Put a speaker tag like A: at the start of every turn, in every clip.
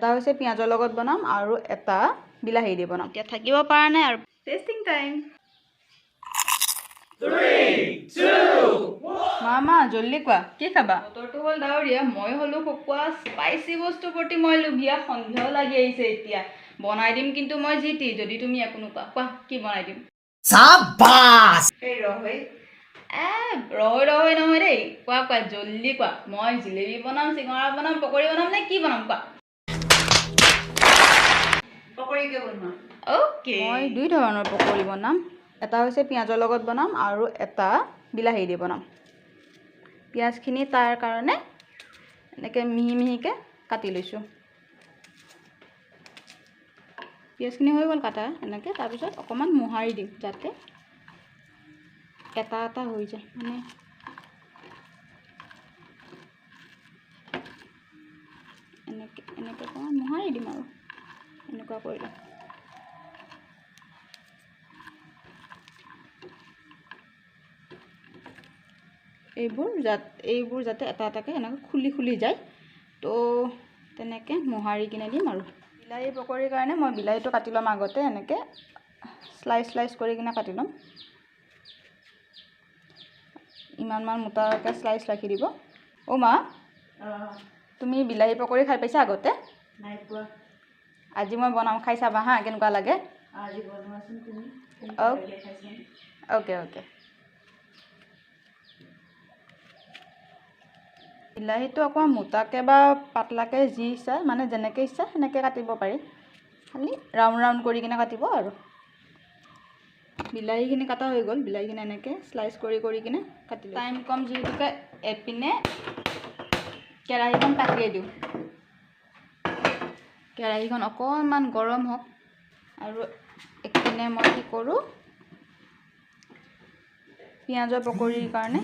A: এটা হৈছে পিঁয়াজৰ লগত বনাম আৰু এটা বিলাহী দি বনাম। এতিয়া থাকিব পৰা নাই আৰু টেষ্টিং টাইম।
B: 3, 2, 1.
A: মামা জল্দি কোৱা, কি খাবা? বতৰটো হ'ল ডাৱৰীয়া, মই হ'লো শুকোৱা স্পাইচি বস্তুৰ প্ৰতি মই লোভীয়া। সন্ধিয়াও লাগি আহিছে, এতিয়া বনাই দিম কিন্তু মই যি টি, যদি তুমি একো নোকোৱা। কোৱা, কি বনাই দিম?
B: সাবাস।
C: এই ৰহৈ।
A: এ ৰৈ ৰৈ নহয় দেই, কোৱা কোৱা, জল্দি কোৱা। মই জিলেপি বনাম, চিঙৰা বনাম, পকৰি বনাম নে কি বনাম কোৱা?
C: পকৰীকে বনোৱা।
A: অ'কে, মই দুই ধৰণৰ পকৰি বনাম। এটা হৈছে পিঁয়াজৰ লগত বনাম আৰু এটা বিলাহী দি বনাম। পিঁয়াজখিনি তাৰ কাৰণে এনেকৈ মিহি মিহিকৈ কাটি লৈছোঁ। পিঁয়াজখিনি হৈ গ'ল কাটা এনেকৈ। তাৰপিছত অকণমান মোহাৰি দিম যাতে এটা এটা হৈ যায়, মানে এনেকৈ এনেকৈ অকণমান মোহাৰি দিম আৰু এনেকুৱা কৰি ল'ম। এইবোৰ যাতে এটা এটাকৈ এনেকৈ খুলি খুলি যায়, তো তেনেকৈ মোহাৰি কিনে দিম। আৰু বিলাহী পকৰীৰ কাৰণে মই বিলাহীটো কাটি ল'ম আগতে, এনেকৈ শ্লাইচ শ্লাইচ কৰি কিনে কাটি ল'ম। ইমানমান মোটাকৈ শ্লাইচ ৰাখি দিব। অ' মা, তুমি বিলাহী পকৰী খাই পাইছা আগতে?
C: নাই পোৱা।
A: আজি মই বনাম, খাই চাবা হা কেনেকুৱা লাগে।
C: আজি বনোৱাচোন তুমি।
A: Okay okay. বিলাহীটো অকণমান মোটাকৈ বা পাতলাকৈ যি ইচ্ছা, মানে যেনেকৈ ইচ্ছা সেনেকৈ কাটিব পাৰি, খালি ৰাউণ্ড ৰাউণ্ড কৰি কিনে কাটিব। আৰু বিলাহীখিনি কটা হৈ গ'ল। বিলাহীখিনি এনেকৈ শ্লাইচ কৰি কৰি কিনে কাটি, টাইম কম যিহেতুকে এপিনে কেৰাহীখন পাতিয়ে দিওঁ। কেৰাহীখন অকণমান গৰম হওক আৰু এপিনে মই কি কৰোঁ, পিঁয়াজৰ পকৰীৰ কাৰণে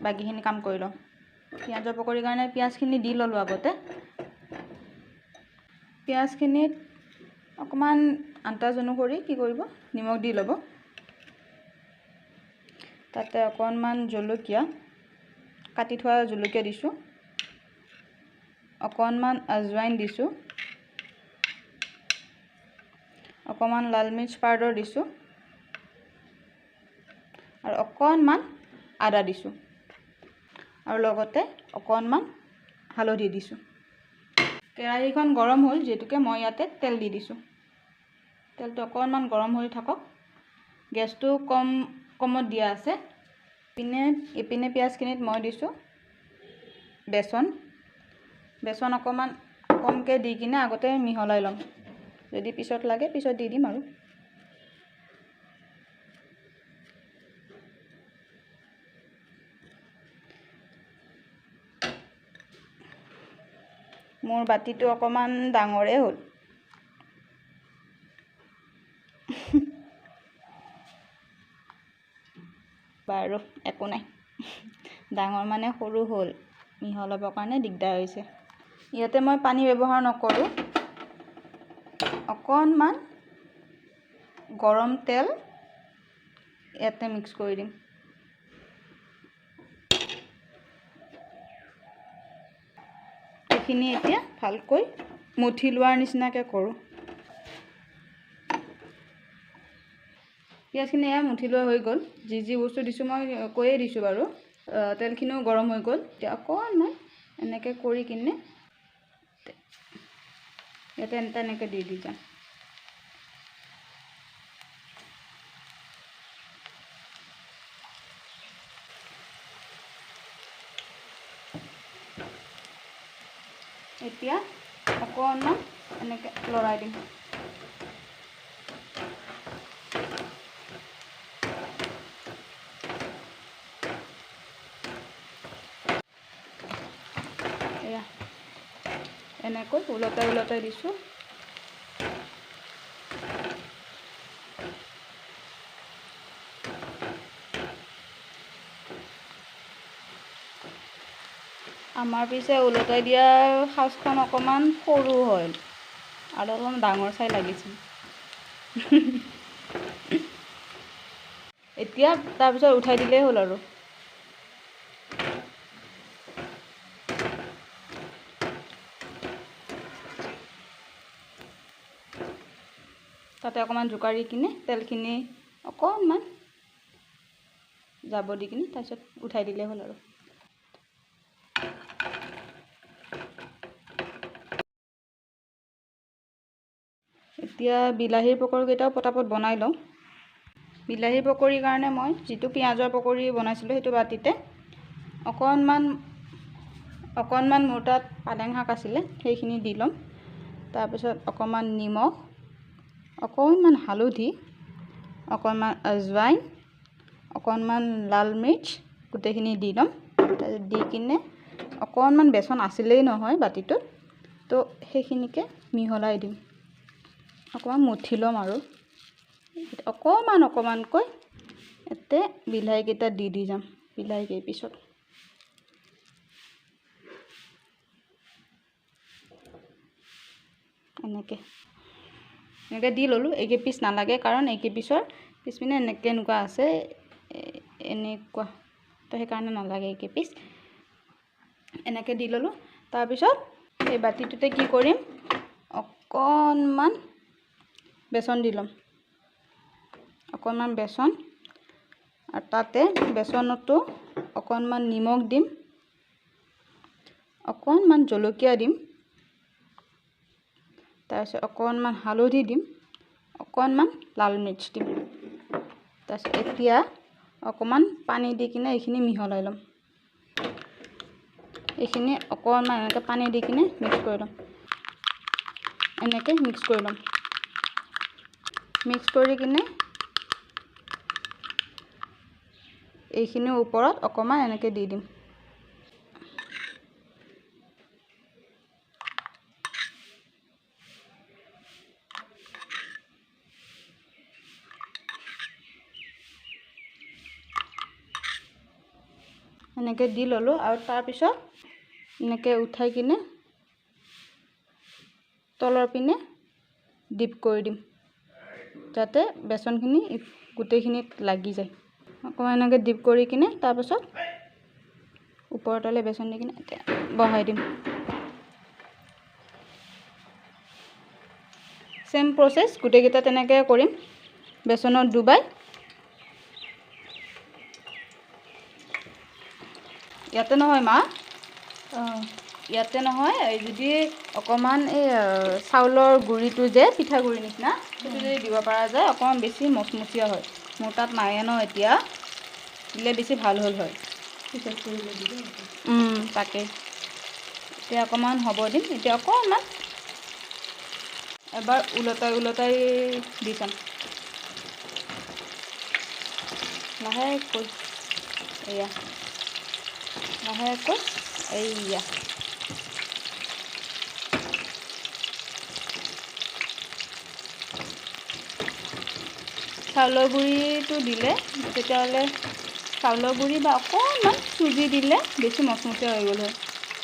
A: বাকীখিনি কাম কৰি লওঁ। পিঁয়াজৰ পকৰীৰ কাৰণে পিঁয়াজখিনি দি ল'লোঁ আগতে। পিঁয়াজখিনিত অকণমান আন্দাজ অনুসৰি কি কৰিব, নিমখ দি ল'ব। তাতে অকণমান জলকীয়া, কাটি থোৱা জলকীয়া দিছোঁ, অকণমান আজৱাইন দিছোঁ, অকণমান লাল মিৰ্চ পাউডাৰ দিছোঁ আৰু অকণমান আদা দিছোঁ আৰু লগতে অকণমান হালধি দিছোঁ। কেৰাহীখন গৰম হ'ল যিহেতুকে মই ইয়াতে তেল দি দিছোঁ। তেলটো অকণমান গৰম হৈ থাকক। গেছটো কম কমত দিয়া আছে। ইপিনে পিঁয়াজখিনিত মই দিছোঁ বেচন। বেচন অকণমান কমকৈ দি কিনে আগতে মিহলাই ল'ম, যদি পিছত লাগে পিছত দি দিম। আৰু মোৰ বাতিটো অকণমান ডাঙৰেই হ'ল। বাৰু একো নাই, ডাঙৰ মানে সৰু হ'ল, মিহলাবৰ কাৰণে দিগদাৰ হৈছে। ইয়াতে মই পানী ব্যৱহাৰ নকৰোঁ, অকণমান গৰম তেল ইয়াতে মিক্স কৰি দিম। এইখিনি এতিয়া ভালকৈ মুঠি লোৱাৰ নিচিনাকৈ কৰোঁ। পিঁয়াজখিনি এয়া মুঠি লোৱা হৈ গ'ল। যি যি বস্তু দিছোঁ মই কৈয়ে দিছোঁ বাৰু। তেলখিনিও গৰম হৈ গ'ল। এতিয়া অকণমান এনেকৈ কৰি কিনে ইয়াতে তেনেকৈ দি দি যাম। এতিয়া অকণমান এনেকৈ লৰাই দিম। এয়া এনেকৈ ওলটাই ওলটাই দিছোঁ। আমাৰ পিছে ওলটাই দিয়া সাজখন অকণমান সৰু হয় আৰু অলপমান ডাঙৰ চাই লাগিছিল। এতিয়া তাৰপিছত উঠাই দিলেই হ'ল আৰু। তাতে অকণমান জোকাৰি কিনে তেলখিনি অকণমান যাব দি কিনে তাৰপিছত উঠাই দিলেই হ'ল আৰু। এতিয়া বিলাহীৰ পকৰীকেইটাও পটাপট বনাই লওঁ। বিলাহীৰ পকৰীৰ কাৰণে মই যিটো পিঁয়াজৰ পকৰী বনাইছিলোঁ সেইটো বাতিতে অকণমান অকণমান মোৰ তাত পালেং শাক আছিলে, সেইখিনি দি ল'ম। তাৰপিছত অকণমান নিমখ, অকণমান হালধি, অকণমান আজৱাইন, অকণমান লাল মিৰ্চ গোটেইখিনি দি ল'ম। তাৰপিছত দি কিনে অকণমান বেচন আছিলেই নহয় বাতিটোত, তো সেইখিনিকে মিহলাই দিম, অকণমান মঠি ল'ম আৰু অকণমান অকণমানকৈ ইয়াতে বিলাহীকেইটা দি দি যাম, বিলাহী কেইপিছত। এনেকৈ এনেকৈ দি ল'লোঁ। এইকেইপিচ নালাগে, কাৰণ এইকেইপিচৰ পিছপিনে এনেকৈ এনেকুৱা আছে, এনেকুৱা, তো সেইকাৰণে নালাগে এইকেইপিচ। এনেকৈ দি ল'লোঁ। তাৰপিছত এই বাতিটোতে কি কৰিম, অকণমান বেচন দি ল'ম, অকণমান বেচন, আৰু তাতে বেচনতো অকণমান নিমখ দিম, অকণমান জলকীয়া দিম, তাৰপিছত অকণমান হালধি দিম, অকণমান লাল মিৰ্চ দিম। তাৰপিছত এতিয়া অকণমান পানী দি কিনে এইখিনি মিহলাই ল'ম। এইখিনি অকণমান এনেকৈ পানী দি কিনে মিক্স কৰি ল'ম, এনেকৈ মিক্স কৰি ল'ম। মিক্স কৰি কিনে এইখিনিৰ ওপৰত অকণমান এনেকৈ দি দিম। এনেকৈ দি ল'লোঁ আৰু তাৰপিছত এনেকৈ উঠাই কিনে তলৰ পিনে ডিপ কৰি দিম, যাতে বেচনখিনি গোটেইখিনিত লাগি যায়। অকণমান এনেকৈ ডিপ কৰি কিনে তাৰপিছত ওপৰৰ তলে বেচন দি কিনে এতিয়া বহাই দিম। ছেম প্ৰচেছ গোটেইকেইটা তেনেকৈ কৰিম, বেচনত ডুবাই। ইয়াতে নহয় মা, ইয়াতে নহয়, এই যদি অকণমান এই চাউলৰ গুড়িটো যে পিঠাগুড়িৰ নিচিনা সেইটো যদি দিব পৰা যায় অকণমান বেছি মচমচীয়া হয়। মোৰ তাত নায়ে ন এতিয়া, দিলে বেছি ভাল হ'ল হয়। তাকে এতিয়া অকণমান হ'ব দিম। এতিয়া অকণমান এবাৰ ওলটাই ওলটাই দি চাম লাহেকৈ, এয়া লাহেকৈ, এইয়া চাউলৰ গুড়িটো দিলে তেতিয়াহ'লে চাউলৰ গুড়ি বা অকণমান চুজি দিলে বেছি মচমচীয়া হৈ গ'ল হয়।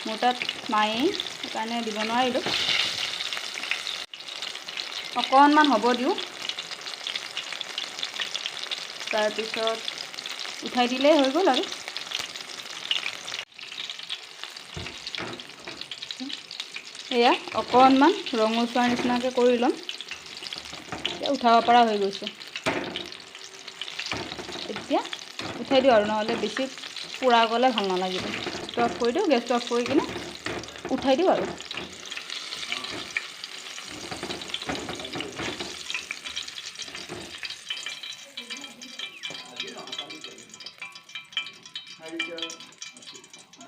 A: মোৰ তাত নায়েই, সেইকাৰণে দিব নোৱাৰিলোঁ। অকণমান হ'ব দিওঁ, তাৰপিছত উঠাই দিলেই হৈ গ'ল আৰু। এয়া অকণমান ৰঙচুৱাৰ নিচিনাকৈ কৰি ল'ম। এতিয়া উঠাব পৰা হৈ গৈছে। এতিয়া উঠাই দিওঁ আৰু, নহ'লে বেছি পোৰা গ'লে ভাল নালাগিব। গেছটো অফ কৰি দিওঁ, গেছটো অফ কৰি কিনে উঠাই দিওঁ আৰু।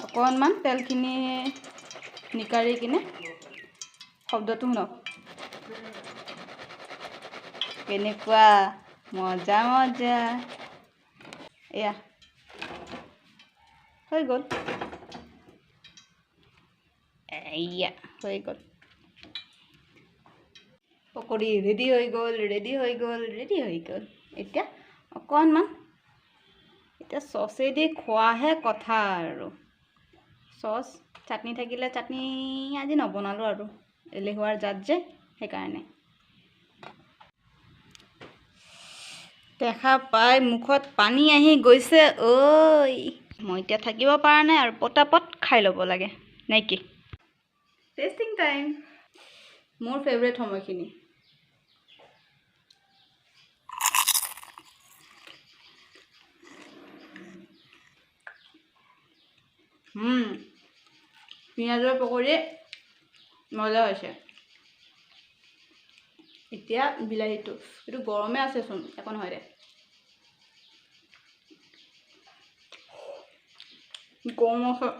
A: অকণমান তেলখিনি নিকাৰি কিনে শব্দটো শুনক কেনেকুৱা মজা মজা। এয়া হৈ গ'ল, এয়া হৈ গ'ল, পকৰি ৰেডি হৈ গ'ল, ৰেডি হৈ গ'ল, ৰেডি হৈ গ'ল। এতিয়া অকণমান এতিয়া চচেদি খোৱাহে কথা আৰু। চচ চাটনি থাকিলে চাটনি আজি নবনালোঁ আৰু, এলেহুৱাৰ জাত যে সেইকাৰণে। দেখা পাই মুখত পানী আহি গৈছে ঐ, মই এতিয়া থাকিব পৰা নাই আৰু, পটাপট খাই ল'ব লাগে নে কি। টেষ্টিং টাইম, মোৰ ফেভৰেট সময়খিনি। পিঁয়াজৰ পকৰি মজা হৈছে। এতিয়া বিলাহীটো, এইটো গৰমে আছেচোন, একো নহয় দে। গৰম আছে।